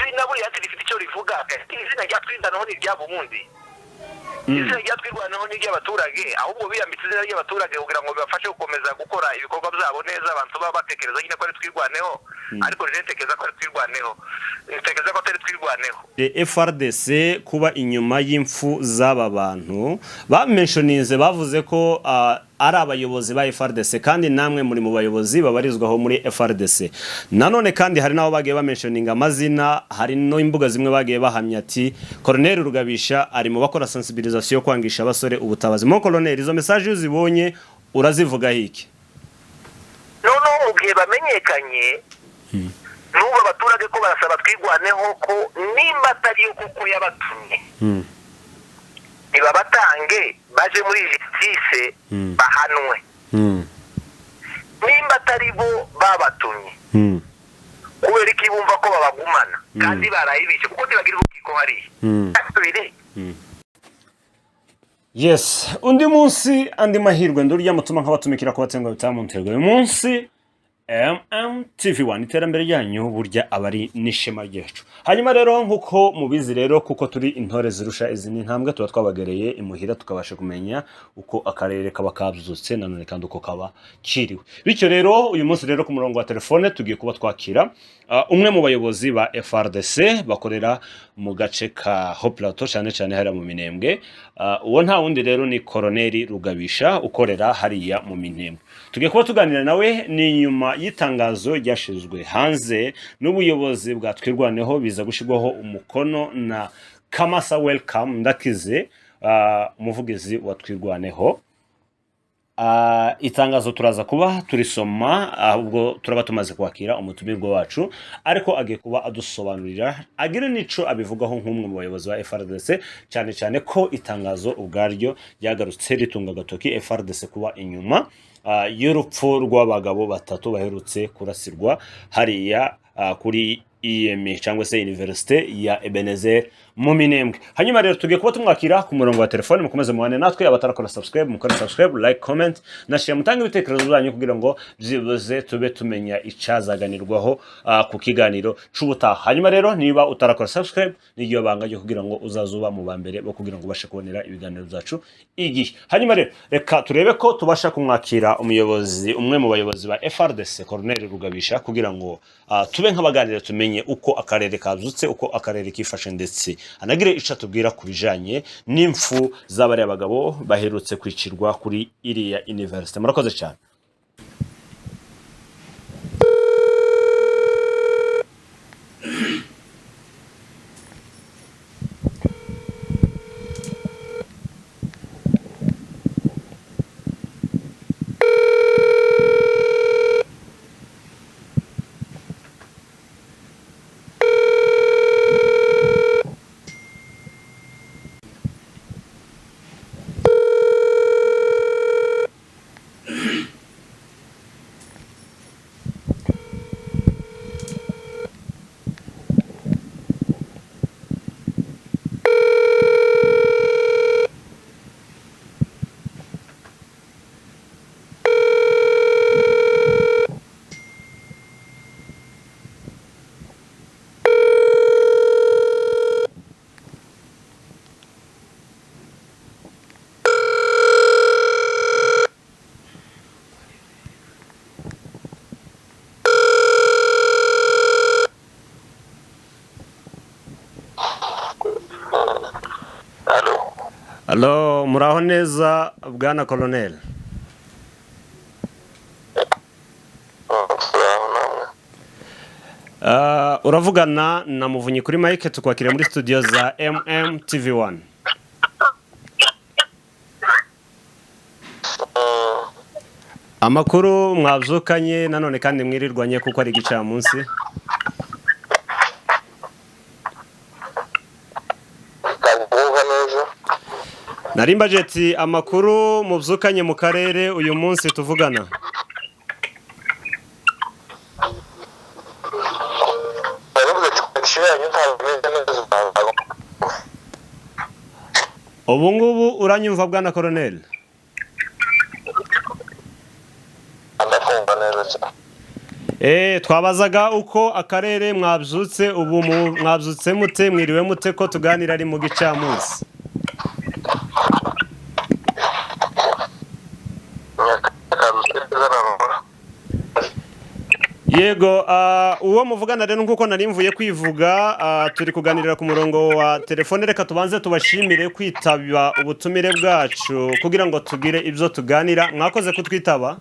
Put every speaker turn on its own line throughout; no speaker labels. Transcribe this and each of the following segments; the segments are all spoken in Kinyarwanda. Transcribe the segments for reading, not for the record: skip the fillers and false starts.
Izina buriya rifite icyo rivuga. Izina rya Twirwaneho ni iryabo ubundi. Izina rya Twirwaneho ni iry'abaturage, ahubwo biyambitse izina ry'abaturage kugira ngo bibafashe gukomeza gukora ibikorwa byabo neza. Abantu baba batekereza nyine ko ari Twirwaneho, ariko rero ntekereza ko ari Twirwaneho, ntekereza ko atari Twirwaneho.
FARDC kuba inyuma y'imfu z'aba bantu bamentioninze, bavuze ko ari abayobozi ba FARDC, kandi namwe muri mu bayobozi babarizwaho muri FARDC. Nanone kandi hari n'abo bagiye bamentioninga amazina, hari no imbuga zimwe bagiye bahamya ati Colonel Rugabisha ari mu bakora sensibilisation yo kwangisha abasore ubutabazi. Mo Colonel, izo message iyo uzibonye urazivuga iki?
Noneho mu gihe bamenyekanye n'ubu, abaturage ko barasaba Twirwaneho ko nimba atari yo kuko yabatumye, ntibabatange baje muri justice bahanwe. Nimba atari bo babatumye, kubera ko bumva ko babagumana kandi barayibishe, kuko ntibagira ubukiko hariya kabiri.
Yes, undi munsi, andi mahirwe, ndurya mutuma nkabatumikira kubatsenga bitamuntego. Uyu munsi MMTV1, iterambere ryanyu burya aba ari n'ishema ryacu. Hanyuma rero nk'uko mubizi rero, kuko turi intore zirusha izindi ntambwe, tuba twabagereye imuhira tukabasha kumenya uko akarere kaba kabyutse, nanone kandi uko kaba kiriwe. Bityo rero uyu munsi rero ku murongo wa telefone tugiye kuba twakira umwe mu bayobozi ba FARDC bakorera mu gace ka Haut Plateau, cyane cyane hariya mu Minembwe. Uwo nta wundi rero ni Koroneli Rugabisha ukorera hariya mu Minembwe. Tugiye kuba tuganira nawe ni nyuma y'itangazo ryashyizwe hanze n'ubuyobozi bwa Twirwaneho, biza gushyirwaho umukono na Kamasa Welcome Ndakize, umuvugizi wa Twirwaneho. Itangazo turaza kuba turisoma ahubwo turaba tumaze kwakira umutumirwa wacu, ariko agiye kuba adusobanurira agira n'ico abivugaho nk'umwe mu bayobozi ba FARDC, cyane cyane ko itangazo ubwaryo ryagarutse ritunga agatoki FARDC kuba inyuma y'urupfu rw'abagabo batatu baherutse kurasirwa hariya kuri IEM cyangwa se Université ya Ebenezer mu Minembwe. Hanyuma rero tugiye kuba tumwakira ku murongo wa telefone, mukomeze mubane natwe. Abatarakora subscribe mukore subscribe, like, comment na share, mutange ibitekerezo byanyu kugira ngo byibuze tube tumenya icyazaganirwaho ku kiganiro c'ubutaha. Hanyuma rero niba utarakora subscribe, niryo banga ryo kugira ngo uzazuba mu ba mbere bo kugira ngo ubashe kubonera ibiganiro byacu igihe. Hanyuma rero reka turebe ko tubasha kumwakira umuyobozi, umwe mu bayobozi ba FARDC, Colonel Rugabisha, kugira ngo tube nk'abaganira tumenye uko akarere kazutse, uko akarere kifashe, ndetse anagire ico atubwira ku bijanye n'impfu z'abariya bagabo baherutse kwicirwa kuri iriya university. Murakoze cyane.
Alo.
Allo, muraho neza bwana Colonel?
Turaho namwe.
Uravugana na Muvunyi kuri mike, tukwakira muri studio za MMTV1. Amakuru mwabyukanye, nanone kandi mwirirwanye kuko ari igicamunsi?
Ndakumva neza.
Nari mbajeti amakuru mubyukanye mu karere uyu munsi tuvugana.
Ndavuga ati connection yanyu ntabwo imeze neza.
Ubu ngubu uranyumva bwana Colonel?
Ndakumva neza cyane.
Twabazaga uko akarere mwabyutse ubu, mwabyutse mute, mwiriwe mute, ko tuganira ari mu gicamunsi? Yego, uwo muvugana rero nk'uko nari mvuye kwivuga, turi kuganirira ku murongo wa telefone. Reka tubanze tubashimire kwitaba ubutumire bwacu kugira ngo tugire ibyo tuganira. Mwakoze kutwitaba.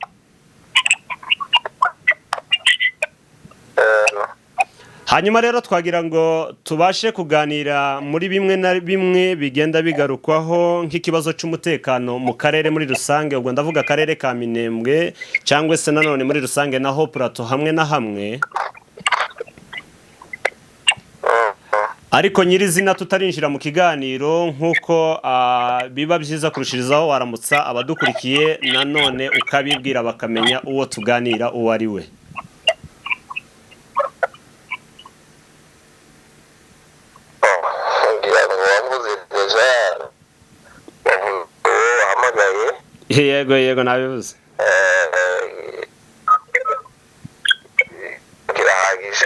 Hanyuma rero twagira ngo tubashe kuganira muri bimwe na bimwe bigenda bigarukwaho nk'ikibazo cy'umutekano mu karere muri rusange. Ubwo ndavuga akarere ka Minembwe cyangwa se nanone muri rusange naho Plateau hamwe na hamwe. Ariko nyirizina tutarinjira mu kiganiro, nk'uko biba byiza kurushirizaho waramutsa abadukurikiye, nanone ukabibwira bakamenya uwo tuganira uwo ari we.
Ngira ngo wavuze déjà, wavuze uwo wahamagaye.
Yego, nabivuze.
Kirahagije.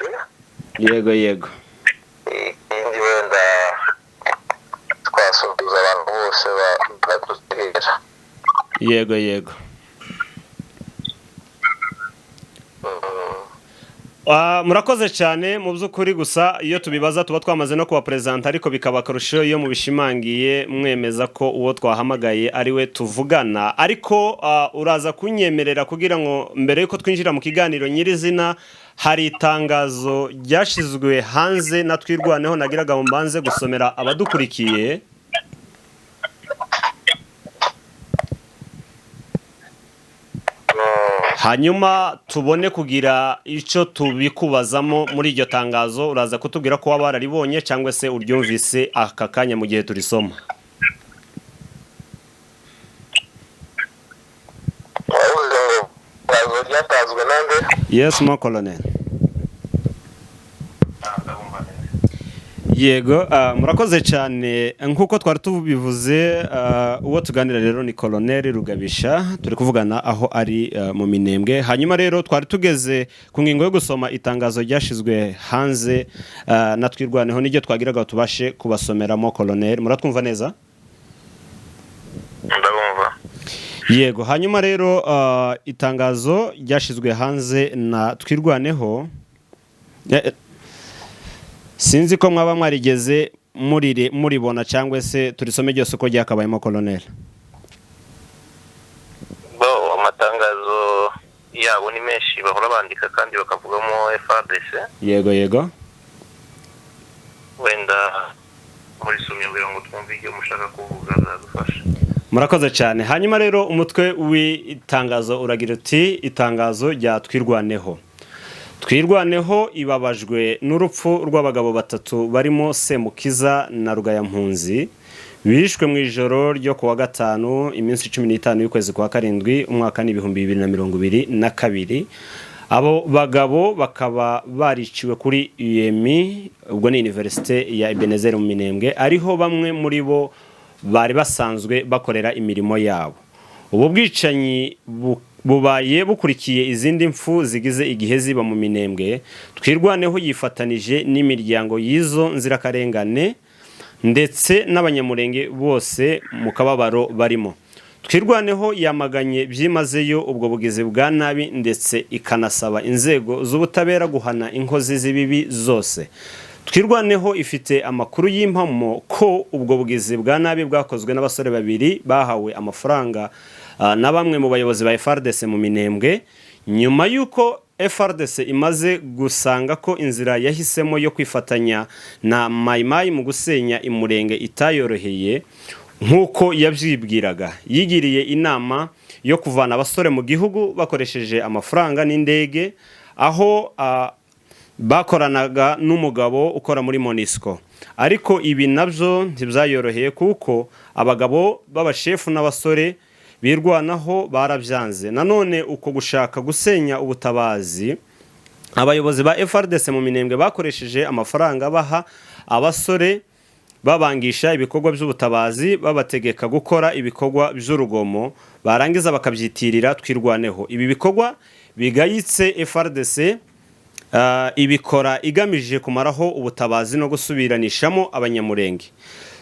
Yego.
Ikindi wenda twasuhuza abantu bose badutegera.
Yego. Murakoze cyane mu by'ukuri. Gusa iyo tubibaza tuba twamaze no kubaperezanta, ariko bikaba akarusho iyo mubishimangiye mwemeza ko uwo twahamagaye ari we tuvugana. Ariko uraza kunyemerera kugira ngo mbere yuko twinjira mu kiganiro nyirizina, hari itangazo ryashyizwe hanze na Twirwaneho nagiraga ngo mbanze gusomera abadukurikiye. Hanyuma tubone kugira icyo tubikubazamo muri iryo tangazo. Uraza kutubwira ko waba wararibonye cyangwa se uryumvise aka kanya mu gihe turisoma.
Wavuze ngo itangazo ryatanzwe nande?
Yes, mon colonel. Yego, murakoze cyane. Nk'uko twari tubivuze, uwo tuganira rero ni Colonel Rugabisha, turi kuvugana aho ari mu Minembwe. Hanyuma rero twari tugeze ku ngingo yo gusoma itangazo ryashyizwe hanze na Twirwaneho, niryo twagiraga tubashe kubasomeramo. Colonel, muratwumva neza?
Ndabumva.
Yego. Hanyuma rero itangazo ryashyizwe hanze na Twirwaneho, sinzi ko mwaba mwarigeze muribona cyangwa se turisome ryose uko ryakabayemo, Colonel?
Bo, amatangazo yabo ni menshi bahora bandika kandi bakavugamo FARDC.
Yego.
Wenda murisomye kugira ngo twumve ibyo mushaka kuvuga, zadufasha.
Murakoze cyane. Hanyuma rero umutwe w'itangazo uragira uti: "Itangazo rya Twirwaneho. Twirwaneho ibabajwe n'urupfu rw'abagabo batatu barimo Semukiza na Rugayampunzi, bishwe mu ijoro ryo kuwa gatanu, iminsi 15 y'ukwezi kwa karindwi, umwaka ni 2022. Abo bagabo bakaba bariciwe kuri UEMI, ubwo ni Université ya Ebenezer mu Minembwe, ariho bamwe muri bo bari basanzwe bakorera imirimo yabo. Ubu bwicanyi bubaye bukurikiye izindi mfu zigize igihe ziba mu Minembwe. Twirwaneho yifatanije n'imiryango y'izo nzirakarengane ndetse n'Abanyamurenge bose mu kababaro barimo. Twirwaneho yamaganye byimazeyo ubwo bugizi bwa nabi, ndetse ikanasaba inzego z'ubutabera guhana inkozi z'ibibi zose. Twirwaneho ifite amakuru y'impamo ko ubwo bugizi bwa nabi bwakozwe n'abasore babiri bahawe amafaranga na bamwe mu bayobozi ba FARDC mu Minembwe, nyuma y'uko FARDC imaze gusanga ko inzira yahisemo yo kwifatanya na Mayimayi mu gusenya Imurenge itayoroheye nk'uko yabyibwiraga. Yigiriye inama yo kuvana abasore mu gihugu bakoresheje amafaranga n'indege, aho bakoranaga n'umugabo ukora muri MONUSCO. Ariko ibi nabyo ntibyayoroheye, kuko abagabo b'abashefu n'abasore birwanaho barabyanze. Nanone uko gushaka gusenya ubutabazi, abayobozi ba FARDC mu Minembwe bakoresheje amafaranga baha abasore, babangisha ibikorwa by'ubutabazi, babategeka gukora ibikorwa by'urugomo, barangiza bakabyitirira Twirwaneho. Ibi bikorwa bigayitse FARDC Ibikora igamije kumaraho ubutabazi no gusubiranishamo Abanyamurenge.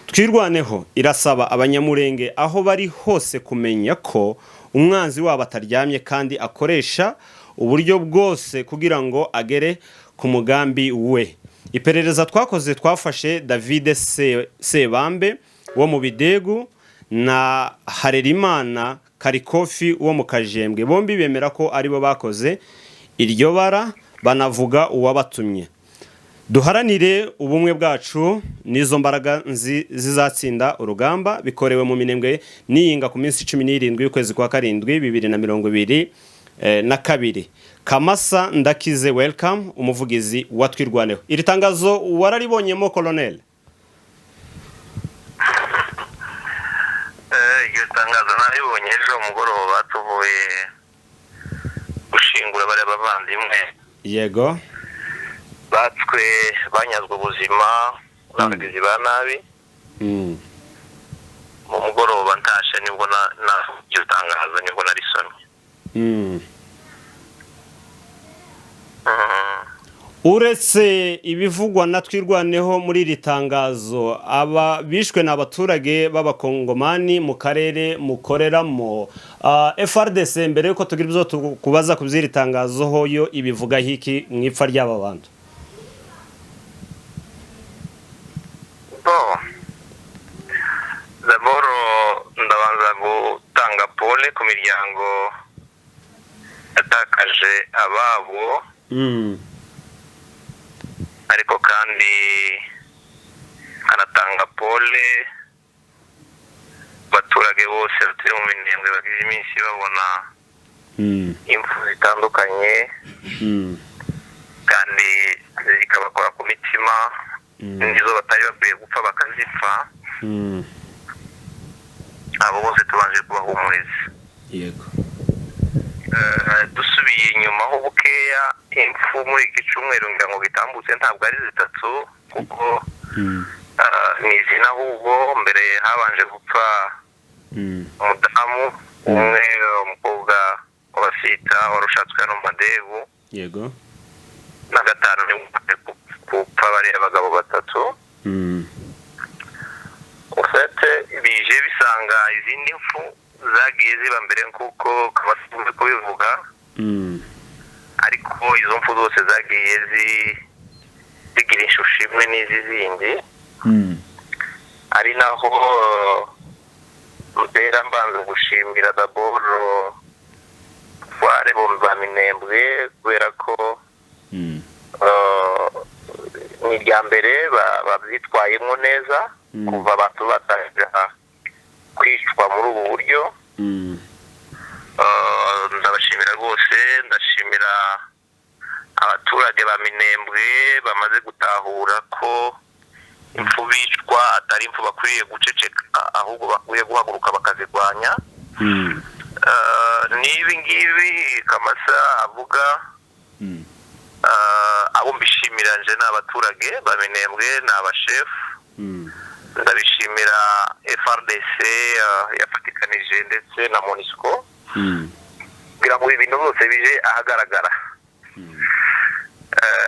Twirwaneho irasaba Abanyamurenge aho bari hose kumenya ko umwanzi wabo ataryamye kandi akoresha uburyo bwose kugira ngo agere ku mugambi we. Iperereza twakoze, twafashe David Sebambe wo mu Bidegu na Harerimana Karikofi wo mu Kajembwe. Bombi bemera ko aribo bakoze iryo bara, banavuga uwabatumye. Duharanire ubumwe bwacu, n'izo mbaraga zizatsinda urugamba. Bikorewe mu Minembwe niyinga ku minsi 17 y'ukwezi kwa karindwi 2022. Kamasa Ndakize Welcome, umuvugizi wa Twirwaneho. Iri tangazo wararibonyemo, Colonel?
Iryo tangazo naribonye ejo mugoroba tuvuye gushingura bariya bavandimwe batswe, banyazwe ubuzima n'abagizi ba nabi. Mu mugoroba ntashe nibwo na iryo tangazo nibwo narisomye.
Uretse ibivugwa na Twirwaneho muri iri tangazo, aba bishwe ni abaturage b'Abakongomani mu karere mukoreramo. FARDC, mbere yuko tugira ibyo tukubaza ku by'iri tangazo, ho yo ibivugaho iki mu ipfa ry'aba bantu?
Bon, d'abord ndabanza gutanga pole ku miryango yatakaje ababo, ariko kandi anatanga pole abaturage bose batuye mu Minembwe bagize iminsi babona impfu zitandukanye kandi zikabakora ku mitima, nizo batari bakwiye gupfa bakazipfa. Abo bose tubanje kubahumuriza. Dusubiye inyuma ho bukeya, impfu muri iki cyumweru ngira ngo gitambutse ntabwo ari zitatu, kuko ni izina, ahubwo mbere habanje gupfa umudamu umwe, umukobwa w'Abasita wari ushatswe hano mu Madegu. Na gatanu ni gupfa bariya abagabo batatu. Ufite bije bisanga izindi mfu zagiye ziba mbere nk'uko kabasize kubivuga, ariko izo mfu zose zagiye zigira ishusho imwe n'izi zindi, ari naho mpera mbanza gushimira d'abord tware ba Minembwe, kubera ko ni irya mbere babyitwayemo neza kuva abantu batangira kwicwa muri ubu buryo. Ndabashimira rwose, ndashimira abaturage ba Minembwe bamaze gutahura ko impfu bicwa atari impfu bakwiriye guceceka, ahubwo bakwiye guhaguruka bakazirwanya. N'ibi ngibi Kamasa avuga, abo mbishimira nje ni abaturage ba Minembwe, ni abashefu. Ndabishimira FARDC yafatikanije ndetse na MONUSCO kugira ngo ibintu byose bije ahagaragara.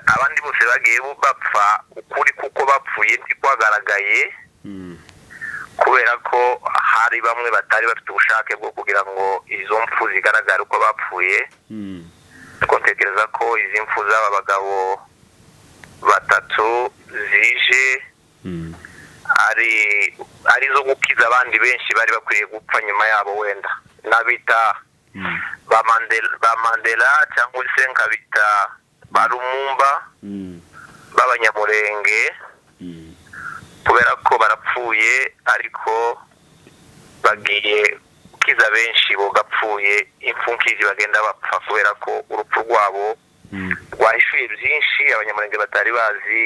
Abandi bose bagiye bapfa, ukuri kuko bapfuye ntikwagaragaye, kubera ko hari bamwe batari bafite ubushake bwo kugira ngo izo mpfu zigaragare uko bapfuye. Ariko ntekereza ko izi mpfu z'aba bagabo batatu zije ari izo gukiza abandi benshi bari bakwiye gupfa nyuma yabo, wenda n'abita ba Mandela cyangwa se nkabita ba Lumumba b'Abanyamurenge, kubera ko barapfuye ariko bagiye gukiza benshi bogapfuye impfu nk'izi bagenda bapfa, kubera ko urupfu rwabo rwahishuye byinshi Abanyamurenge batari bazi,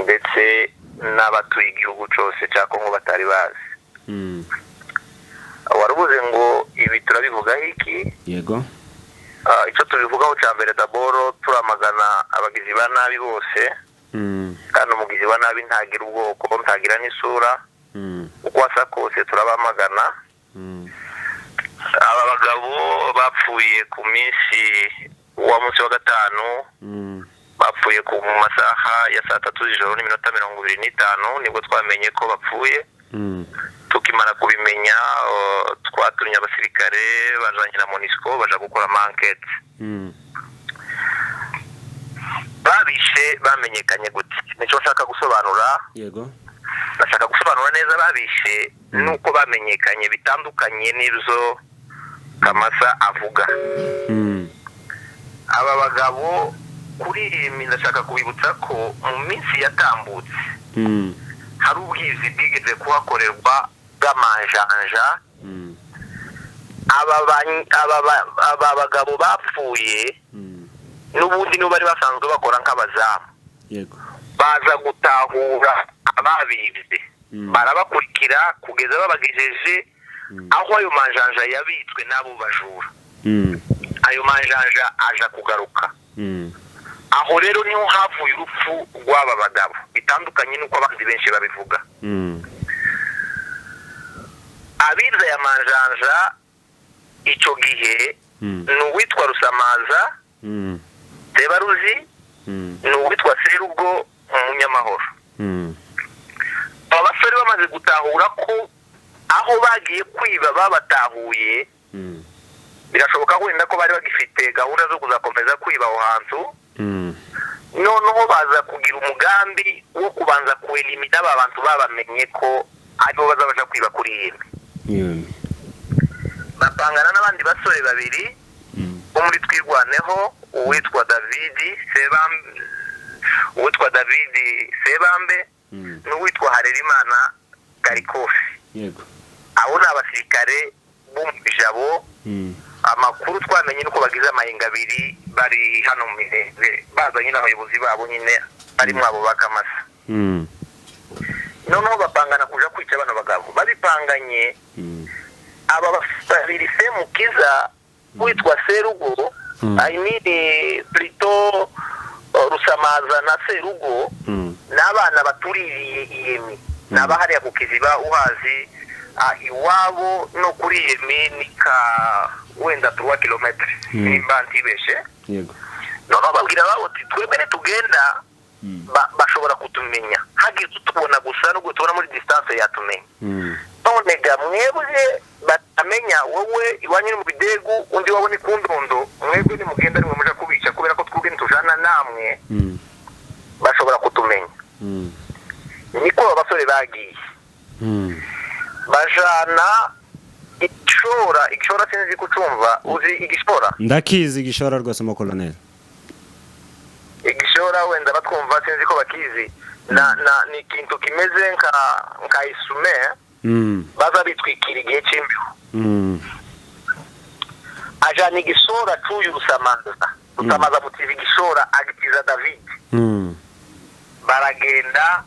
ndetse n'abatuye igihugu cyose cya Kongo batari bazi. Warabuze ngo ibi turabivugaho iki?
Yego.
Icyo tubivugaho cya mbere, d'abord turamagana abagizi ba nabi bose, kandi umugizi wa nabi ntagira ubwoko, ntagira n'isura, uko asa kose turabamagana. Aba bagabo bapfuye ku minsi Wa munsi wa gatanu bapfuye ku mu masaha ya saa 3 z'ijoro n'iminota 25, nibwo twamenye ko bapfuye. Tukimara kubimenya, twatumye abasirikare bajanye na MONUSCO, baja gukora ama enquêtes. Babishe bamenyekanye gute? Nicyo nshaka gusobanura. Ndashaka gusobanura neza babishe nuko bamenyekanye, bitandukanye n'ibyo Kamasa avuga. Aba bagabo kuri iyi, ndashaka kubibutsa ko mu minsi yatambutse hari ubwizi bwigeze kuhakorerwa bw'amanjanja. Aba bagabo bapfuye n'ubundi nibo bari basanzwe bakora nk'abazamu. Baza gutahura ababibye, barabakurikira kugeza babagejeje aho ayo manjanja yabitswe n'abo bajura. Ayo manjanja aja kugaruka. Aho rero niho havuye urupfu rw'aba bagabo, bitandukanye n'uko abandi benshi babivuga. Abize aya manjanja icyo gihe ni uwitwa Rusamaza Sebaruzi, ni uwitwa Serugo Umunyamahoro. Aba basore bamaze gutahura ko aho bagiye kwiba babatahuye, birashoboka wenda ko bari bagifite gahunda zo kuzakomeza kwiba aho hantu. Noneho baza kugira umugambi wo kubanza kuelimina aba bantu babamenye ko aribo bazabaja kwiba kuri iyi. Bapangana n'abandi basore babiri bo muri Twirwaneho, uwitwa Davidi Sebambe n'uwitwa Harerimana Karikofi. Abo ni abasirikare bo mu Ijabo. Amakuru twamenye nuko bagize amahinga abiri bari hano mu Minembwe, bazanye n'abayobozi babo nyine barimo abo bakamasa. Noneho bapangana kuja kwica bano bagabo. Babipanganye, aba babiri, Semukiza witwa Serugo, I mean plutôt Rusamaza na Serugo, n'abana batuririye Iyemi, n'abahariya ku Kiziba uhazi, iwabo no kuri Iyemi ni ka wenda 3 kilometre, nimba ntibeshe. Noneho babwira babo ati: "Twebwe tugenda, bashobora kutumenya, hagize utubona gusa, nubwo tubona muri distance yatumenya. None ga mwebwe batamenya, wowe iwanyu ni mu Bidegu, undi wabo ni ku Ndondo, mwebwe nimugenda nimwe muja kubica, kubera ko twebwe ntitujana namwe, bashobora kutumenya." Niko aba basore bagiye, bajana igishora. Igishora sinzi kucumva, uzi igishora?
Ndakizi igishora rwose, mo colonel.
Igishora wenda batwumva sinzi ko bakizi, na ni ikintu kimeze nka isume baza bitwikira igihe cy'imbeho. Ajana igishora c'uyu Rusamaza. Rusamaza amutiza igishora, agitiza David. Baragenda,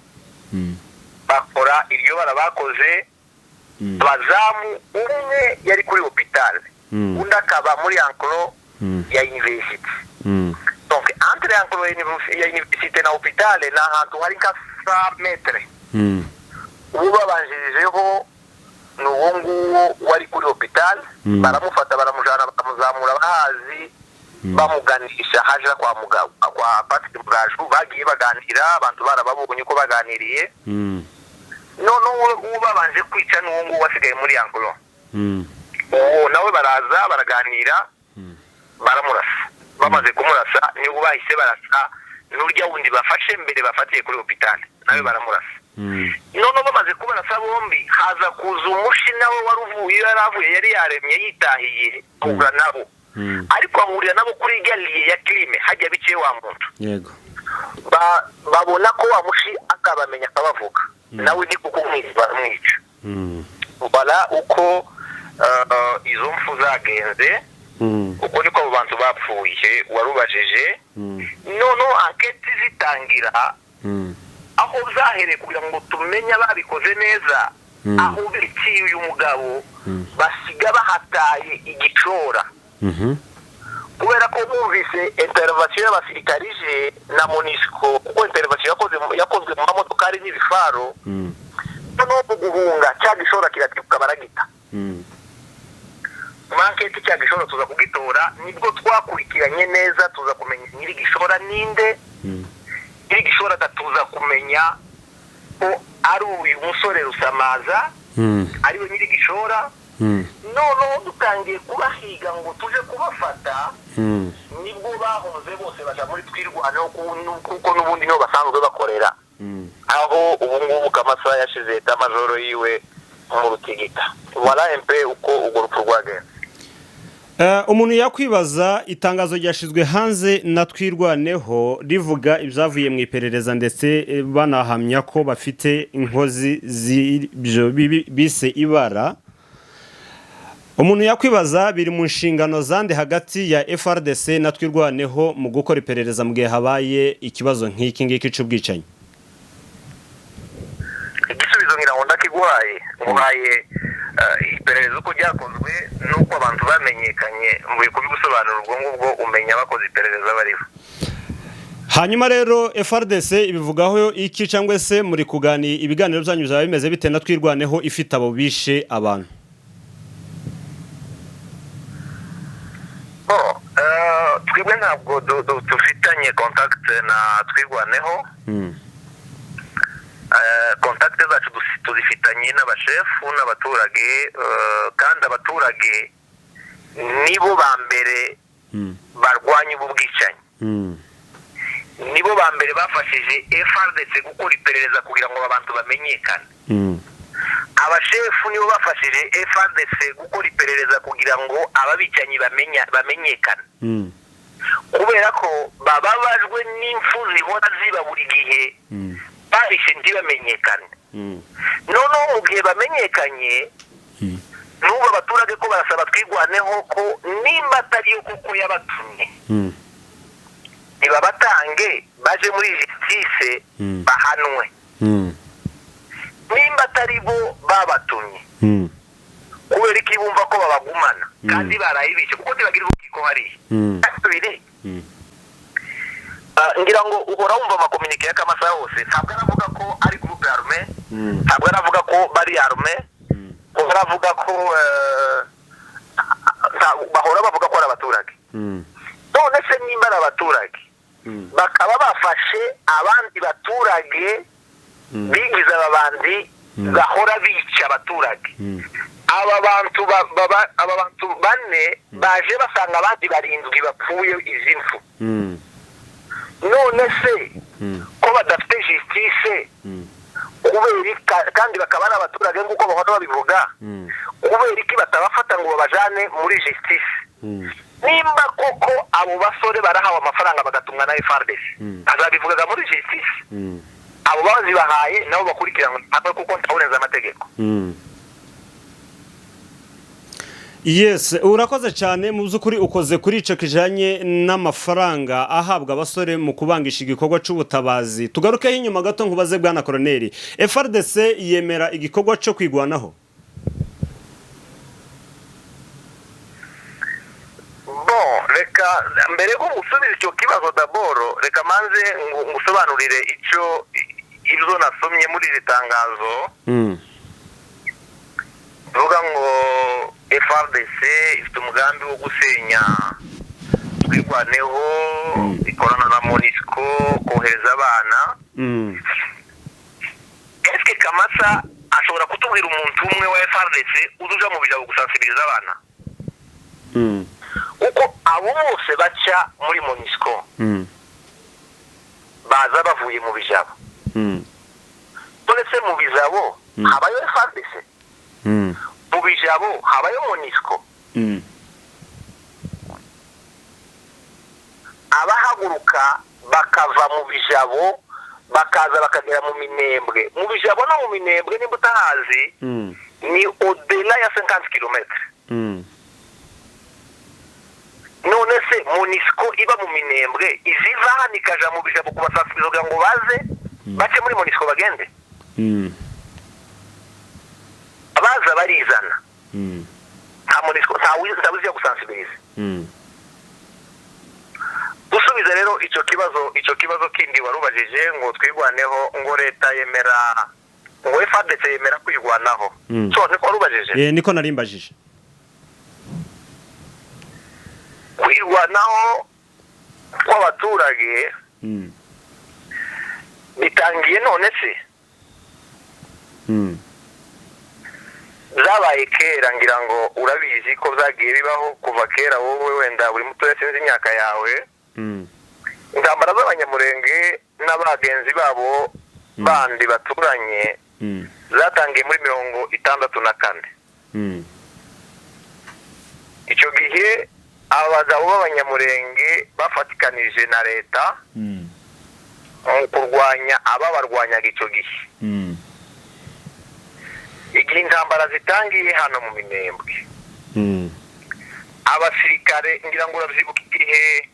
bakora iryo bara bakoze. Abazamu, umwe yari kuri hôpital, undi akaba muri enclos ya université. Donc entre enclos ya université na hôpital ni ahantu hari nka 100 mètres. Uwo babanjirijeho ni uwo nguwo wari kuri hôpital. Baramufata, baramujana, bakamuzamura bahazi, bamuganisha haja kwa mugabo, kwa Patrick Mugaju. Bagiye baganira, abantu barababonye uko baganiriye. Noneho uwo babanje kwica ni uwo nguwo wasigaye muri enclos. Uwo nawe baraza baraganira, baramurasa. Bamaze kumurasa, nibo bahise barasa n'urya wundi bafashe mbere, bafatiye kuri hôpital, nawe baramurasa. Noneho bamaze kubarasa bombi, haza kuza umushi nawe wari uvuye, yari avuye, yari yaremye yitahiye, ahura nabo. Ariko ahurira nabo kuri galiye ya crime hajya biciye wa muntu. Babona ko wa mushi akabamenya, akabavuga, nawe ni kuko umwica, baramwica. Bara uko izo mfu zagenze, uko niko abo bantu bapfuye warubajije. Noneho enquête zitangira, aho zahereye kugira ngo tumenye ababikoze neza, aho biciye uyu mugabo, basiga bahataye igicora, kubera ko bumvise intervention y'abasirikari ije na MONUSCO, kuko intervention yakozwe mu mamodokari n'ibifaro. Noneho mu guhunga, cya gishora kiratibuka, baragita. Mu enquête cya gishora tuza kugitora. Nibwo twakurikiranye neza, tuza kumenya nyiri gishora ninde. Nyiri gishora tuza kumenya ko ari uyu musore Rusamaza, ariwe nyiri gishora. Noneho dutangiye kubahiga ngo tuje kubafata, nibwo bahunze bose baja muri Twirwaneho, kuko n'ubundi niho basanzwe bakorera, aho ubu ngubu Kamasa yashize état-major yiwe mu Rutigita. Voilà un peu uko urwo rupfu rwagenze.
Umuntu yakwibaza, itangazo ryashyizwe hanze na Twirwaneho rivuga ibyavuye mu iperereza, ndetse banahamya ko bafite inkozi z'ibyo bibi bise ibara. Umuntu yakwibaza, biri mu nshingano zande hagati ya FARDC na Twirwaneho mu gukora iperereza mu gihe habaye ikibazo nk'iki ngiki cy'ubwicanyi?
Igisubizo ngira ngo ndakiguhaye, nguhaye iperereza uko ryakozwe n'uko abantu bamenyekanye. Mvuye kubigusobanura, ubwo ngubwo umenya abakoze iperereza bariho.
Hanyuma rero FARDC ibivugaho iki, cyangwa se muri kuganira, ibiganiro byanyu byaba bimeze bite na Twirwaneho ifite abo bishe abantu?
Bon, twebwe ntabwo dufitanye contact na Twirwaneho. Contact zacu tuzifitanye n'abashefu n'abaturage, kandi abaturage nibo ba mbere barwanya ubu bwicanyi, nibo ba mbere bafashije FARDC gukora iperereza kugira ngo abantu bamenyekane. Abashefu nibo bafashije FARDC gukora iperereza kugira ngo ababicanyi bamenyekane, kubera ko bababajwe n'impfu zihora ziba buri gihe, barishe ntibamenyekane. Noneho mu gihe bamenyekanye, n'ubu abaturage ko barasaba Twirwaneho ko nimba atariyo kuko yabatumye, ntibabatange baje muri justice bahanwe. Nimba atari bo babatumye, kubera iki bumva ko babagumana kandi barayibishe, kuko ntibagira urukiko hariya? Kabiri, ngira ngo uhora wumva ama communiqué y'akamasaha hose. Ntabwo aravuga ko ari groupe armé, ntabwo aravuga ko bari armé, aravuga ko bahora bavuga ko ari abaturage. None se nimba ari abaturage, bakaba bafashe abandi baturage bigize ababandi bahora bica abaturage, aba bantu bane baje basanga abandi barindwi bapfuye izi mfu, none se ko badafite justice, kubera kandi bakaba ari abaturage nk'uko bahora babivuga, kubera iki batabafata ngo babajane muri justice? Nimba koko abo basore barahawe amafaranga bagatumwa na FARDC, azabivugaga muri justice. Abo bazibahaye nabo bakurikiranwe hamwe, kuko ntawurenza amategeko.
Yes, urakoze cyane. Mu by'ukuri ukoze kuri icyo kijanye n'amafaranga ahabwa abasore mu kubangisha igikorwa c'ubutabazi. Tugarukeho inyuma gato nkubaze, bwana koroneri, FARDC yemera igikorwa cyo kwigwanaho?
Bon, reka mbere ko gusubiza icyo kibazo, d'abord reka manze ngusobanurire icyo ibyo nasomye muri iri tangazo bivuga ngo FARDC ifite umugambi wo gusenya Twirwaneho, ikorana na MONUSCO kohereza abana. Eske Kamasa ashobora kutubwira umuntu umwe wa FARDC uzuja mu bijabo gusansibiriza abana? Kuko abo bose baca muri MONUSCO baza bavuye mu bijabo. None se mu bijabo habayo FARDC? Mu bijabo habayo MONUSCO? Abahaguruka bakava mu bijabo bakaza bakagera mu Minembwe, mu bijabo no mu Minembwe nimba utahazi, ni au-delà ya 50 km. None se MONUSCO iba mu Minembwe iziva hano ikaja mu bijabo kubasasiriza kugira ngo baze bace muri MONUSCO bagende? Abaza barizana. Nta MONUSCO, nta gusansibiriza. Gusubiza rero icyo kibazo kindi warubajije ngo Twirwaneho, ngo leta yemera, ngo FARDC yemera kwirwanaho. So niko warubajije?
Eh, niko narimbajije.
Kwirwanaho kw'abaturage bitangiye none se? Zabaye kera, ngira ngo urabizi ko byagiye bibaho kuva kera. Wowe wenda buri mutoya, sinzi imyaka yawe. Intambara z'Abanyamurenge n'abagenzi babo bandi baturanye zatangiye muri 64. Icyo gihe abagabo b'Abanyamurenge bafatikanije na leta mu kurwanya ababarwanyaga icyo gihe. Igihe intambara zitangiye hano mu Minembwe, abasirikare, ngira ngo urabyibuka igihe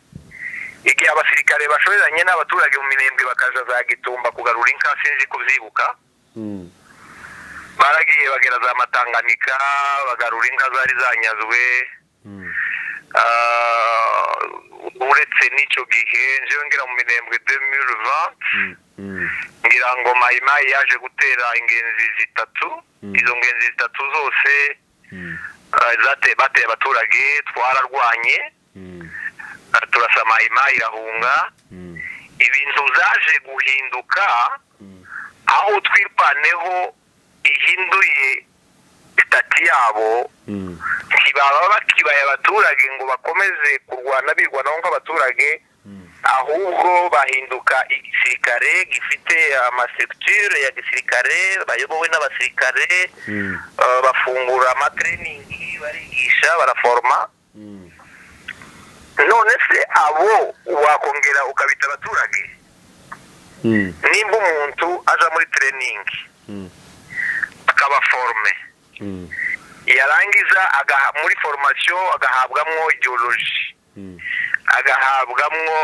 abasirikare bashoreranye n'abaturage mu Minembwe bakaja za Gitumba kugarura inka, sinzi kubyibuka. Baragiye bagera za Matanganika, bagarura inka zari zanyazwe. Uretse n'icyo gihe, njewe ngira mu Minembwe 2020, ngira ngo Mayimayi yaje gutera ingenzi zitatu. Izo ngenzi zitatu zose bateye abaturage, twararwanye, turasa Mayimayi irahunga. Ibintu zaje guhinduka aho Twirwaneho ihinduye statut yabo, ntibaba bakibaye abaturage ngo bakomeze kurwana birwanaho nk'abaturage, ahubwo bahinduka igisirikare gifite ama structure ya gisirikare, bayobowe n'abasirikare, bafungura ama training, barigisha, baraforoma. None se abo wakongera ukabita abaturage? Nimba umuntu aja muri training, akaba formé, yarangiza agaha muri formation, agahabwamwo idéologie, agahabwamwo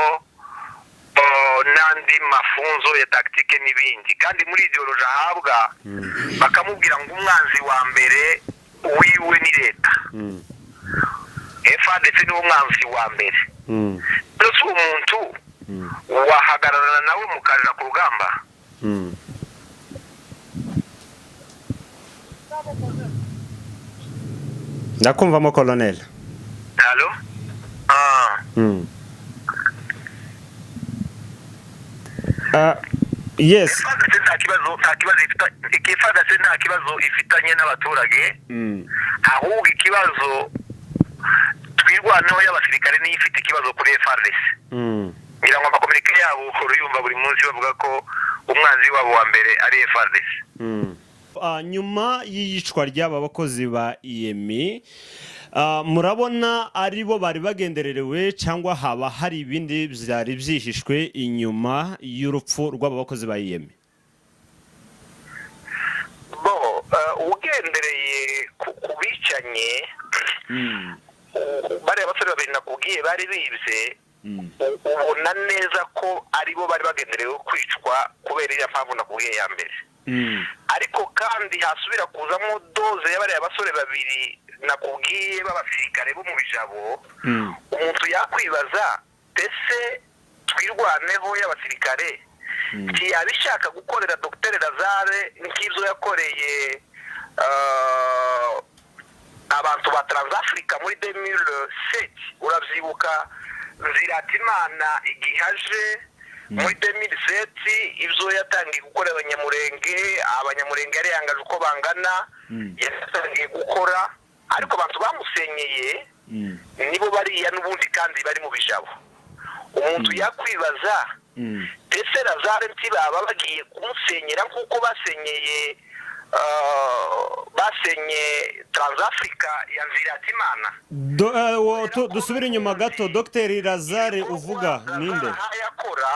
n'andi mafunzo ya tactique n'ibindi, kandi muri idéologie ahabwa bakamubwira ngo umwanzi wa mbere wiwe ni leta, FARDC niwo mwanzi wa mbere, ndetse uwo muntu wahagararana nawe mukaja ku rugamba?
Ndakumvamo, colonel.
Allô? Ah.
Yes.
FARDC nta kibazo ifita, FARDC nta kibazo ifitanye n'abaturage. Ahubwo ikibazo, Twirwaneho y'abasirikare niyo ifite ikibazo kuri FARDC. Ngira ngo ama communiqué yabo uruyumva buri munsi bavuga ko umwanzi wabo wa mbere ari FARDC.
Nyuma y'iyicwa ry'aba bakozi ba EMI, murabona ari bo bari bagendererewe, cyangwa haba hari ibindi byari byihishwe inyuma y'urupfu rw'aba bakozi ba EMI?
Bo ugendereye ku bicanye, bariya basore babiri nakubwiye bari bibye, ubona neza ko ari bo bari bagenderewe kwicwa kubera iriya mpamvu nakubwiye ya mbere. Ariko kandi hasubira kuzamo dose y'abariya basore babiri nakubwiye b'abasirikare bo mu Bijabo. Umuntu yakwibaza, ese Twirwaneho y'abasirikare ntiyaba ishaka gukorera Dr Lazare nk'ibyo yakoreye abantu ba Transafrica muri 2007? Urabyibuka Nziratimana igihe aje muri 2007, ibyo yatangiye gukorera Abanyamurenge, Abanyamurenge yari yangaje uko bangana, yatangiye gukora, ariko abantu bamusenyeye nibo bariya n'ubundi kandi bari mu Bijabo. Umuntu yakwibaza, ese Lazare ntibaba bagiye kumusenyera nk'uko basenyeye basenye Transafrica ya Nziratimana?
Dusubire inyuma gato, Dr Lazare uvuga ninde?
Yakora.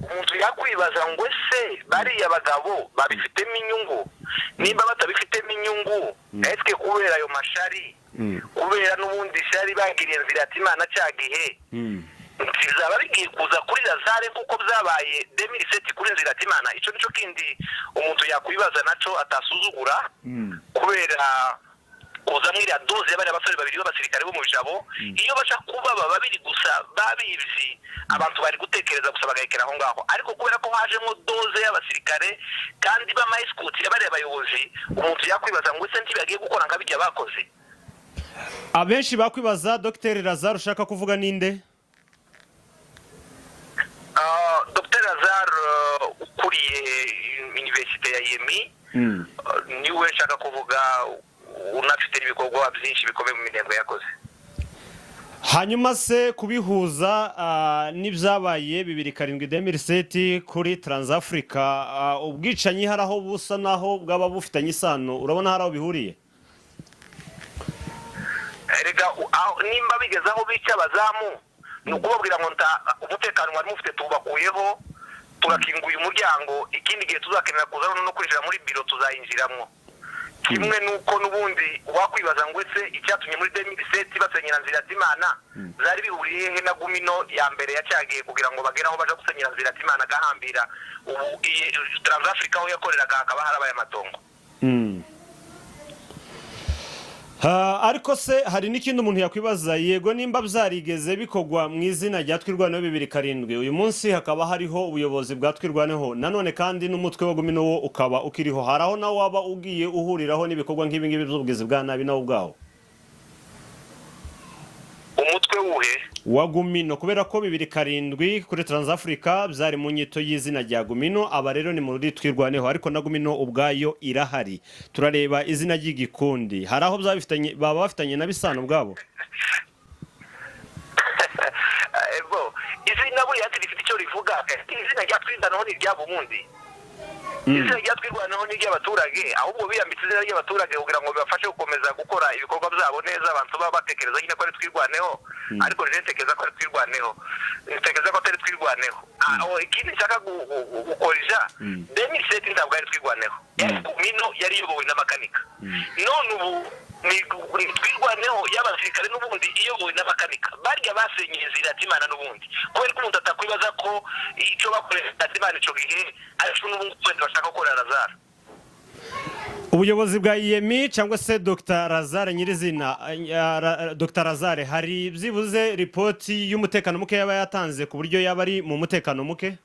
Umuntu yakwibaza ngo ese bariya bagabo babifitemo inyungu? Nimba batabifitemo inyungu, ese kubera ayo mashari, kubera n'ubundi shari bagiriye Nziratimana cya gihe, bizaba bigiye kuza kuri Lazare nk'uko byabaye 2007 kuri Nziratimana? Icyo nicyo kindi umuntu yakwibaza naco atasuzugura, kubera kuzamo iriya dose y'abariya basore babiri b'abasirikare bo mu Bijabo. Iyo baca kuba aba babiri gusa babibyi, abantu bari gutekereza gusa bagahekera aho ngaho, ariko kubera ko hajemo dose y'abasirikare kandi b'ama escorte y'abariya bayobozi, umuntu yakwibaza ngo ese ntibagiye gukora nka bijya bakoze?
Abenshi bakwibaza Dr Lazare ushaka kuvuga ninde?
Dr Lazare ukuriye université ya UEMI niwe nshaka kuvuga, unafite n'ibikorwa byinshi bikomeye mu Minembwe yakoze.
Hanyuma se kubihuza n'ibyabaye 2007, 2007 kuri Transafrica, ubwicanyi hari aho busa naho bwaba bufitanye isano? Urabona hari aho bihuriye?
Erega nimba bigeze aho bica abazamu, ni ukubabwira ngo nta umutekano mwari mufite, tubakuyeho, turakinguye umuryango. Ikindi gihe tuzakenera kuza no kwinjira muri biro, tuzayinjiramwo. Kimwe nuko n'ubundi wakwibaza ngo ese icyatumye muri 2007 basenyera Nziratimana zari bihuriye hehe na Gumino ya mbere yacagiye kugira ngo bagere aho baja gusenyera Nziratimana agahambira, ubu iyi Transafrica aho yakoreraga hakaba harabaye amatongo.
Ariko se hari n'ikindi umuntu yakwibaza? Yego, nimba byarigeze bikorwa mu izina rya Twirwaneho 2007, uyu munsi hakaba hariho ubuyobozi bwa Twirwaneho, nanone kandi n'umutwe wa Gumino wo ukaba ukiriho, hari aho nawe waba ugiye uhuriraho n'ibikorwa nk'ibi ngibi by'ubugizi bwa nabi nawo ubwawo?
Umutwe wuhe?
Wa Gumino, kubera ko 2007 kuri Transafrica byari mu nyito y'izina rya Gumino. Aba rero ni muri Twirwaneho, ariko na Gumino ubwayo irahari. Turareba izina ry'igikundi, hari aho byaba bifitanye, baba bafitanye na bisano ubwabo?
Bo izina buriya rifite icyo rivuga. Izina rya Twirwaneho ni iryabo ubundi. Izina rya Twirwaneho ni iry'abaturage, ahubwo biyambitse izina ry'abaturage kugira ngo bibafashe gukomeza gukora ibikorwa byabo neza. Abantu baba batekereza nyine ko ari Twirwaneho, ariko rero ntekereza ko ari Twirwaneho, ntekereza ko atari Twirwaneho. Ikindi nshaka gukorija, 2007 ntabwo ari Twirwaneho, Gumino yari iyobowe n'amakanika. None ubu ni Twirwaneho y'abasirikare n'ubundi iyobowe n'abakanika barya basenyeye Ziratimana n'ubundi. Kubera ko umuntu atakwibaza ko icyo bakoreye Ziratimana ico gihe ariko n'ubu ngubu wenda bashaka gukorera Lazaro.
Ubuyobozi bwa UEMI cyangwa se Dr Lazare nyirizina, Dr Lazare, hari byibuze ripoti y'umutekano muke yaba yatanze ku buryo yaba ari mu mutekano muke?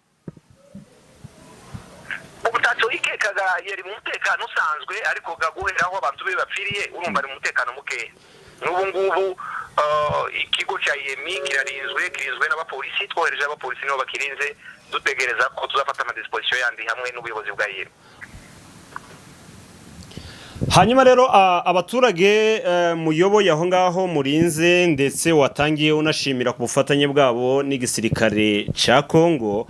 Ubutacyo yikekaga yari mu mutekano usanzwe, ariko guhera aho abantu be bapfiriye, urumva ari mu mutekano mukeya. N'ubu ngubu ikigo cya UEMI kirarinzwe, kirinzwe n'abapolisi. Twohereje abapolisi, nibo bakirinze, dutegereza ko tuzafata ama dispositions yandi hamwe n'ubuyobozi bwa UEMI.
Hanyuma rero abaturage muyoboye aho ngaho murinze, ndetse watangiye unashimira ku bufatanye bwabo n'igisirikare cya Kongo,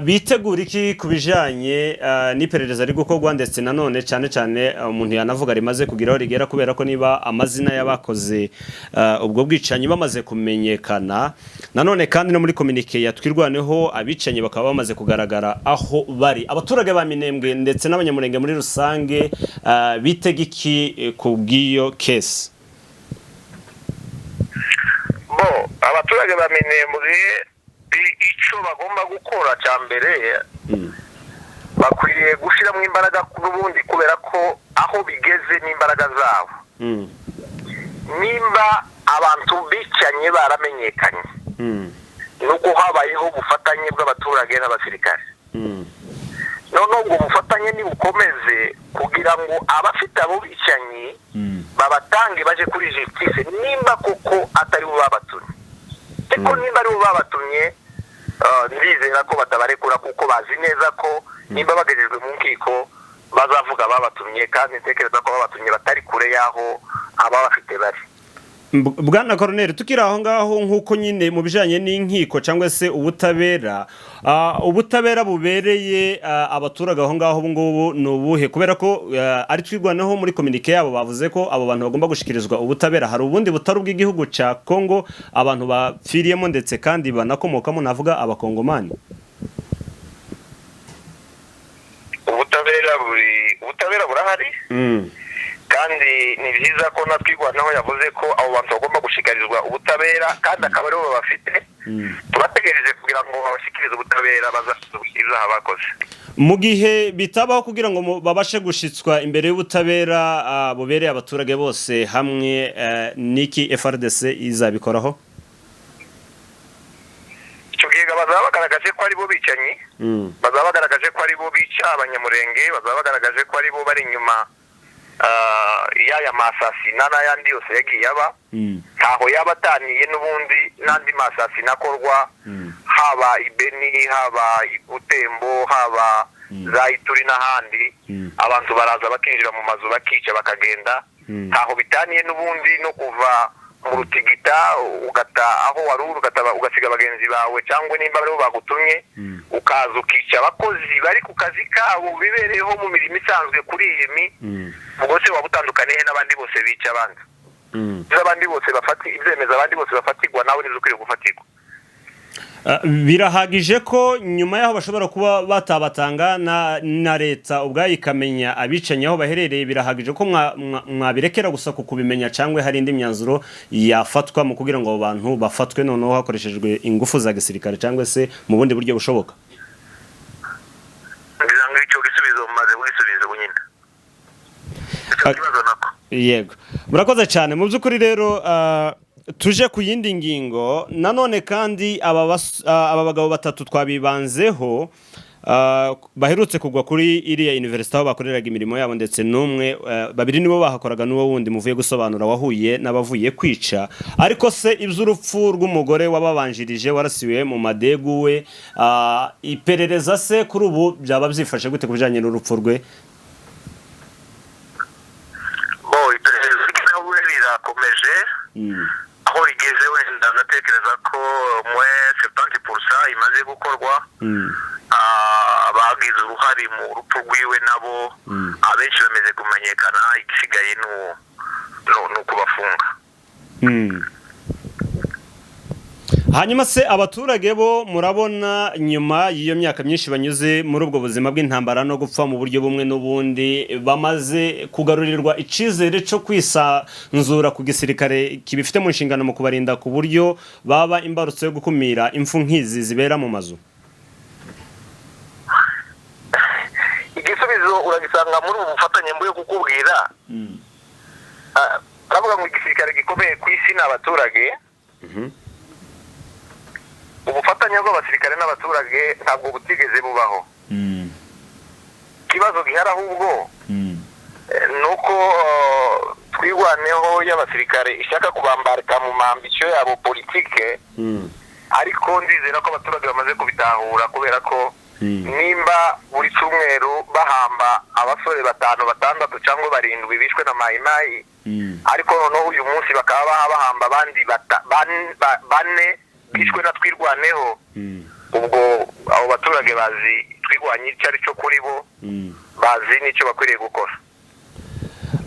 bitegura iki ku bijanye n'iperereza riri gukorwa, ndetse nanone cyane cyane umuntu yanavuga rimaze kugira aho rigera, kubera ko niba amazina y'abakoze ubwo bwicanyi bamaze kumenyekana, nanone kandi no muri communiqué ya Twirwaneho abicanyi bakaba bamaze kugaragara aho bari, abaturage ba Minembwe ndetse n'Abanyamurenge muri rusange bitega iki ku bw'iyo case?
Bo abaturage ba Minembwe icyo bagomba gukora cya mbere, bakwiriye gushyiramo imbaraga n'ubundi, kubera ko aho bigeze n'imbaraga zabo, nimba abantu bicanye baramenyekanye, nuko habayeho ubufatanye bw'abaturage n'abasirikare. Noneho ubwo bufatanye nibukomeze kugira ngo abafite abo bicanyi babatange baje kuri justice, nimba koko atari bo babatumye. Ariko nimba ari bo babatumye, ndizera ko batabarekura, kuko bazi neza ko nimba bagejejwe mu nkiko bazavuga babatumye, kandi ntekereza ko babatumye batari kure y'aho ababafite bari.
Bwana Koroneri, tukiri aho ngaho, nk'uko nyine mu bijyanye n'inkiko cyangwa se ubutabera, ubutabera bubereye abaturage aho ngaho ubu ngubu ni ubuhe? Kubera ko ari Twirwaneho muri communiqué yabo bavuze ko abo bantu bagomba gushikirizwa ubutabera, hari ubundi butari ubw'igihugu cya Kongo abantu bapfiriyemo ndetse kandi banakomokamo, navuga Abakongomani?
Ubutabera burahari, kandi ni byiza ko na Twirwaneho yavuze ko abo bantu bagomba gushikarizwa ubutabera, kandi akaba aribo babafite. Turategereje kugira ngo babashyikirize ubutabera, bazashyikirize ibyaha bakoze.
Mu gihe bitabaho kugira ngo babashe gushitswa imbere y'ubutabera bubereye abaturage bose hamwe, niki FARDC izabikoraho?
Icyo gihe bazaba bagaragaje ko ari bo bicanyi, bazaba bagaragaje ko ari bo bica Abanyamurenge, bazaba bagaragaje ko ari bo bari inyuma. Y'aya ma assassinats n'ayandi yose yagiye aba, ntaho yaba ataniye n'ubundi n'andi ma assassinats akorwa, haba i Beni, haba i Butembo, haba za Ituri n'ahandi. Abantu baraza bakinjira mu mazu, bakica, bakagenda. Ntaho bitaniye n'ubundi no kuva mu Rutigita, ugata aho wari uri, ugasiga bagenzi bawe, cyangwa nimba aribo bagutumye, ukaza ukica abakozi bari ku kazi kabo, bibereyeho mu mirimo isanzwe kuri iyi mi. Ubwo se waba utandukaniye he n'abandi bose bica abandi? Ibyo abandi bose bafati ibyemezo abandi bose bafatirwa, nawe nizo ukwiye gufatirwa.
Birahagije ko nyuma y'aho bashobora kuba batabatanga na leta ubwayo ikamenya abicanyi aho baherereye, birahagije ko mwabirekera gusa ku kubimenya, cyangwa hari indi myanzuro yafatwa mu kugira ngo abo bantu bafatwe noneho hakoreshejwe ingufu za gisirikare cyangwa se mu bundi buryo bushoboka?
Ngira ngo icyo gisubizo mumaze kugisubiza ubu nyine, icyo kibazo nako.
Yego, murakoze cyane. Mu by'ukuri rero, tuje ku yindi ngingo nanone kandi. Aba bagabo batatu twabibanzeho, baherutse kugwa kuri iriya university aho bakoreraga imirimo yabo, ndetse n'umwe, babiri nibo bahakoraga n'uwo wundi muvuye gusobanura wahuye n'abavuye kwica. Ariko se iby'urupfu rw'umugore wababanjirije warasiwe mu Madegu we, iperereza se kuri ubu byaba byifashe gute ku bijyanye n'urupfu rwe?
Bo, iperereza ry'aho rirakomeje. Aho rigeze, wenda ndatekereza ko mwe 70% imaze gukorwa. Abagize uruhare mu rupfu rwiwe nabo abenshi bamaze kumenyekana, igisigaye ni ukubafunga.
Hanyuma se abaturage bo murabona nyuma y'iyo myaka myinshi banyuze muri ubwo buzima bw'intambara no gupfa mu buryo bumwe n'ubundi, bamaze kugarurirwa icyizere cyo kwisanzura ku gisirikare kibifite mu nshingano mu kubarinda, ku buryo baba imbarutso yo gukumira impfu nk'izi zibera mu mazu?
Igisubizo uragisanga muri ubu bufatanye mbuye kukubwira. Baravuga ngo igisirikare gikomeye ku isi ni abaturage. Ubufatanye bw'abasirikare n'abaturage ntabwo butigeze bubaho. Ikibazo gihari ahubwo ni uko Twirwaneho y'abasirikare ishaka kubambarika mu ma ambitions yabo politike. Ariko ndizera ko abaturage bamaze kubitahura, kubera ko nimba buri cyumweru bahamba abasore batanu, batandatu cyangwa barindwi bishwe na Mayimayi, ariko noneho uyu munsi bakaba bahamba abandi bane bishwe na Twirwaneho, ubwo abo baturage bazi Twirwanye icyo ari cyo kuri bo, bazi n'icyo bakwiriye gukora.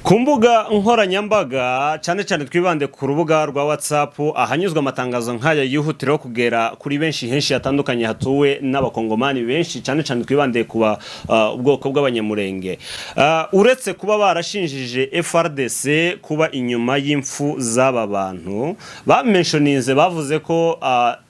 Ku mbuga nkoranyambaga, cyane cyane twibande ku rubuga rwa WhatsApp, ahanyuzwa amatangazo nk'aya yihutiraho kugera kuri benshi henshi hatandukanye hatuwe n'abakongomani benshi, cyane cyane twibande ku ubwoko bw'abanyamurenge. Uretse kuba barashinjije FARDC kuba inyuma y'imfu z'aba bantu, bamenshoninze, bavuze ko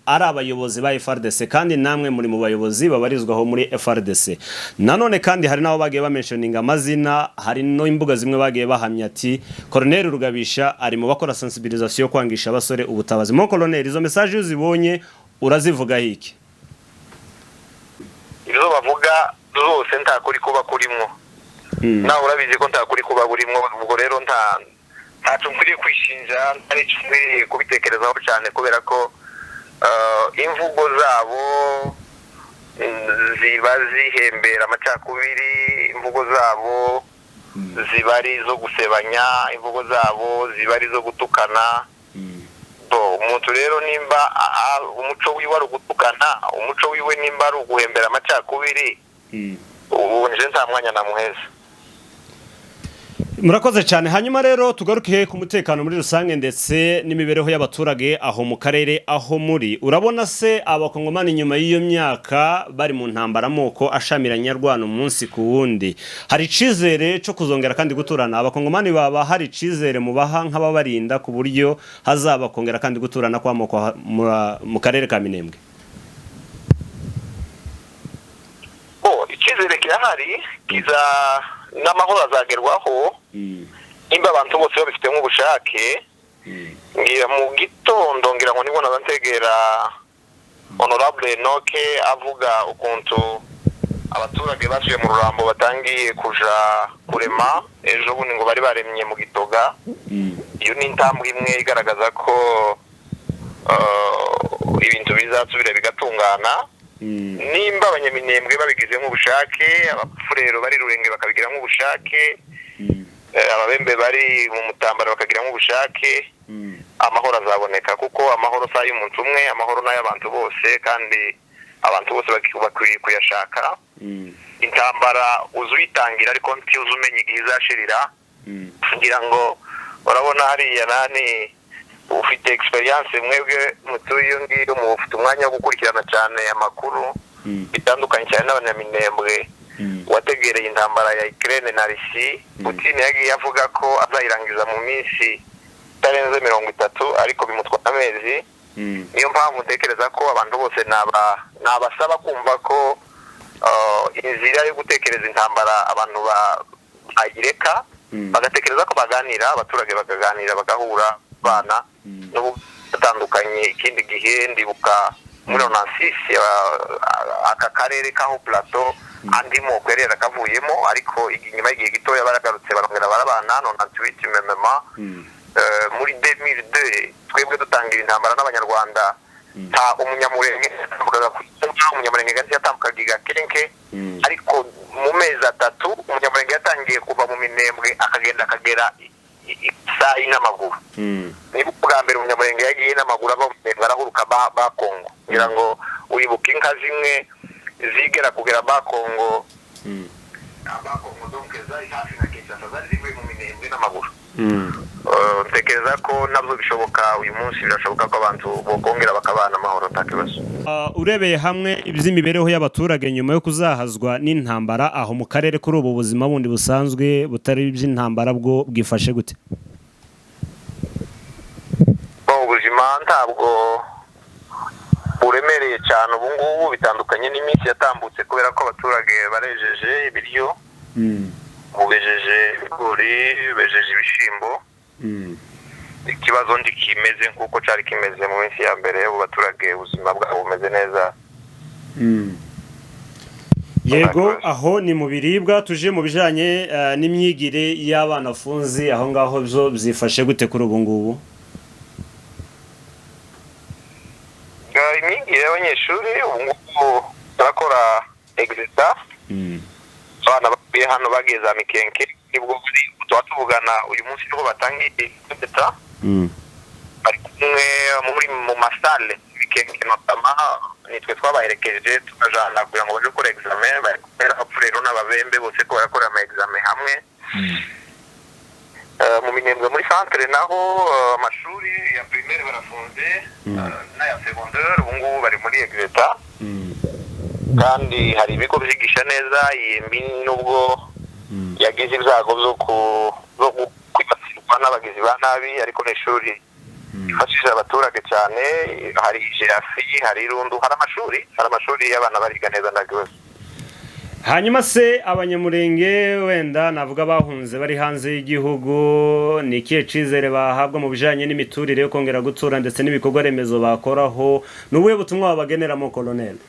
ari abayobozi ba FARDC, kandi namwe muri mu bayobozi babarizwaho muri FARDC. Nanone kandi hari n'abo bagiye bamenshoninga amazina, hari no imbuga zimwe bagiye bahamya ati Colonel Rugabisha ari mu bakora sensibilisation yo kwangisha abasore ubutabazi. Mo Colonel, izo message iyo uzibonye urazivuga iki?
Ibyo bavuga zose nta kuri kuba kurimwo. Nawe urabizi ko nta kuri kuba burimwo. Ubwo rero ntacyo nkwiriye kwishinja, nta n'icyo nkwiriye kubitekerezaho cyane, kubera ko imvugo zabo ziba zihembera amacakubiri, imvugo zabo ziba ari izo gusebanya, imvugo zabo ziba ari izo gutukana. Bo, umuntu rero nimba umuco wiwe ari ugutukana, umuco wiwe nimba ari uguhembera amacakubiri, ubu nje nta mwanya namuheza.
Murakoze cyane. Hanyuma rero tugaruke ku mutekano muri rusange ndetse n'imibereho y'abaturage aho mu karere aho muri. Urabona se abakongomani nyuma y'iyo myaka bari mu ntambara, amoko ashamiranye, arwana umunsi ku wundi, hari icizere cyo kuzongera kandi guturana? Abakongomani baba hari icizere mubaha nk'ababarinda, ku buryo hazaba kongera kandi guturana kw'amoko mu karere ka Minembwe?
Bo, icyizere kirahari, kiza n'amahoro azagerwaho nimba abantu bose babifitemo ubushake. Ngira mu gitondo, ngira ngo nibwo naza ntegera honorable Enoke avuga ukuntu Abaturage basuye mu Rurambo batangiye kuja kurema, ejo bundi ngo bari baremye mu Gitoga. Iyo ni intambwe imwe igaragaza ko ibintu bizasubira bigatungana. Nimba Abanyaminembwe babigizemo ubushake, Abapfurero bari Rurenge bakabigiramo ubushake, Ababembe bari mu Mutambara bakagiramo ubushake, amahoro azaboneka, kuko amahoro si ay'umuntu umwe, amahoro ni ay'abantu bose, kandi abantu bose bakwiriye kuyashaka. Intambara uzi uyitangira, ariko ntiuzi umenya igihe izashirira. Ngira ngo urabona hariya nani ufite experience, mwebwe mutuye iyo ngiyo mufite umwanya wo gukurikirana cyane amakuru bitandukanye cyane n'Abanyaminembwe. Wategereye intambara ya Ukraine na Russie, Putin yagiye avuga ko azayirangiza mu minsi itarenze 30, ariko bimutwara amezi. Niyo mpamvu ntekereza ko abantu bose nabasaba kumva ko inzira yo gutekereza intambara abantu bayireka, bagatekereza ko baganira, abaturage bakaganira, bagahura, bana n'ubu batandukanye. Ikindi gihe ndibuka muri 96, aka karere kaho plateau andi moko yari yarakavuyemo, ariko inyuma y'igihe gitoya baragarutse, barongera barabana. 98 même, muri 2002 twebwe dutangira intambara n'Abanyarwanda, nta Umunyamurenge yatambukaga ku, Umunyamurenge gati yatambukaga i Gakenke, ariko mu mezi 3 Umunyamurenge yatangiye kuva mu Minembwe akagenda akagera Isayi n'amaguru. Niba ubwa mbere Umunyamurenge yagiye n'amaguru ava mu Minembwe arahuruka ba Kongo, kugira ngo uribuka inka zimwe zigera kugera ba Kongo, ba Kongo donc zari hafi na Kinshasa, zari zivuye mu Minembwe n'amaguru. Ntekereza ko nabyo bishoboka uyu munsi, birashoboka ko abantu bokongera bakabana amahoro, nta kibazo.
Urebeye hamwe iby'imibereho y'abaturage nyuma yo kuzahazwa n'intambara aho mu karere, kuri ubu buzima bundi busanzwe butari iby'intambara bwo bwifashe gute?
Bon, ubuzima ntabwo buremereye cyane ubu ngubu, bitandukanye n'iminsi yatambutse, kubera ko abaturage barejeje ibiryo, ubu bejeje ibigori, bejeje ibishyimbo. Ikibazo ntikimeze nk'uko cyari kimeze mu minsi ya mbere. Ubu baturage ubuzima bwabo bumeze neza.
Yego, aho ni mu biribwa. Tuje mu bijanye n'imyigire y'abana funzi, aho ngaho byo byifashe gute kuri ubu ngubu?
Imyigire y'abanyeshuri ubu ngubu barakora exeta. Abana bavuye hano bagiye za Mikenke, nibwo tuba tuvugana uyu munsi nibwo batangiye exeta. Bari kumwe muri mu masale Mikenke notama, nitwe twabaherekeje tubajana kugira ngo baje gukora examen. Bari kumwe n'Abapfurero n'Ababembe bose ko barakora ama examen hamwe. Mu Minembwe muri centre naho, amashuri ya primaire barafunze, n'aya secondaire. Ubu ngubu bari muri exeta, kandi hari ibigo byigisha neza. Iyi nubwo yagize ibyago byo kwibasirwa n'abagizi ba nabi, ariko ni ishuri ifashije abaturage cyane. Hari Jerafi, hari Irundu, hari amashuri y'abana bariga neza, nta kibazo.
Hanyuma se Abanyamurenge wenda navuga bahunze bari hanze y'igihugu, ni ikihe cyizere bahabwa mu bijyanye n'imiturire yo kongera gutura ndetse n'ibikorwa remezo bakoraho? Ni ubuhe butumwa babageneramo, koloneli?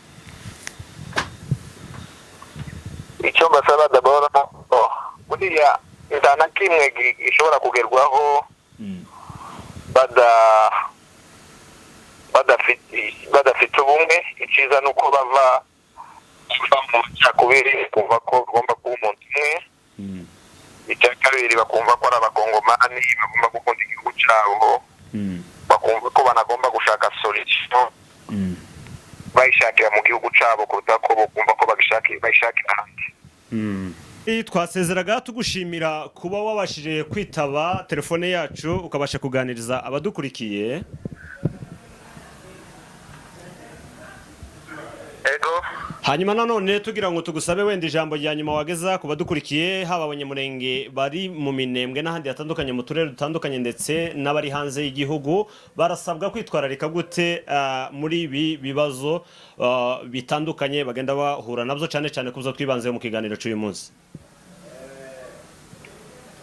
Icyo mbasaba d'abord, buriya nta na kimwe gishobora kugerwaho badafite ubumwe. Icyiza ni uko bava mu macakubiri, kumva ko bagomba kuba umuntu umwe. Icya kabiri, bakumva ko ari Abakongomani, bagomba gukunda igihugu cyabo, bakumva ko banagomba gushaka solution bayishakira mu gihugu cyabo kuruta ko bakumva ko bayishakira ahandi.
Twasezeraga tugushimira kuba wabashije kwitaba telefone yacu, ukabasha kuganiriza abadukurikiye.
Ego.
Hanyuma nanone tugira ngo tugusabe wenda ijambo rya nyuma wageza ku badukurikiye, haba Abanyamurenge bari mu Minembwe n'ahandi hatandukanye mu turere dutandukanye, ndetse n'abari hanze y'igihugu, barasabwa kwitwararika gute muri ibi bibazo bitandukanye bagenda bahura nabyo, cyane cyane ku byo twibanzeho mu kiganiro cy'uyu munsi?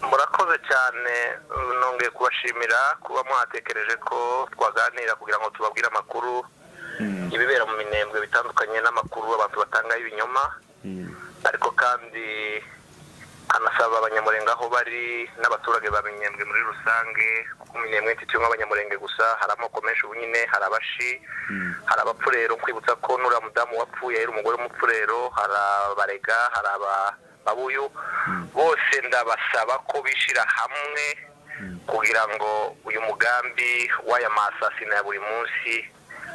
Murakoze cyane, nongeye kubashimira kuba mwatekereje ko twaganira kugira ngo tubabwire amakuru ibibera mu Minembwe bitandukanye n'amakuru abantu batanga y'ibinyoma. Ariko kandi anasaba Abanyamurenge aho bari n'abaturage ba Minembwe muri rusange, kuko Minembwe ntituye nk'Abanyamurenge gusa, hari amoko menshi ubu nyine, hari Abashi, hari Abapfurero. Kwibutsa ko nuriya mudamu wapfuye yari umugore w'Umupfurero, hari Abarega, hari Ababuyu. Bose ndabasaba ko bishyira hamwe kugira ngo uyu mugambi w'aya masasina ya buri munsi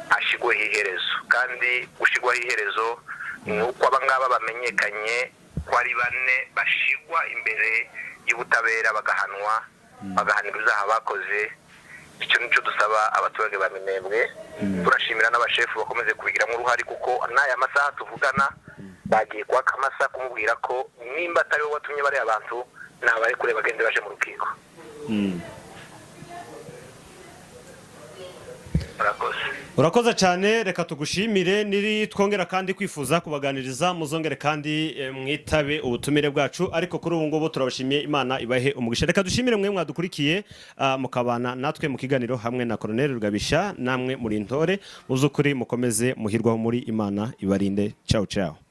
ashyirweho iherezo. Kandi gushyirwaho iherezo ni uko aba ngaba bamenyekanye ko ari bane, bashyirwa imbere y'ubutabera, bagahanwa, bagahanirwa ibyaha bakoze. Icyo nicyo dusaba abaturage ba Minembwe. Turashimira n'abashefu bakomeze kubigiramo uruhare, kuko n'aya masaha tuvugana bagiye kwa Kamasa kumubwira ko nimba atari we watumye bariya bantu, nabari kure bagende baje mu rukiko. Murakoze.
Urakoze cyane, reka tugushimire. Niri twongera kandi kwifuza kubaganiriza, muzongere kandi mwitabe ubutumire bwacu. Ariko kuri ubu ngubu turabashimiye, Imana ibahe umugisha. Reka dushimire mwe mwadukurikiye, mukabana natwe mu kiganiro hamwe na Colonel Rugabisha. Namwe muri intore mu z'ukuri, mukomeze muhirwaho muri, Imana ibarinde. Ciao ciao.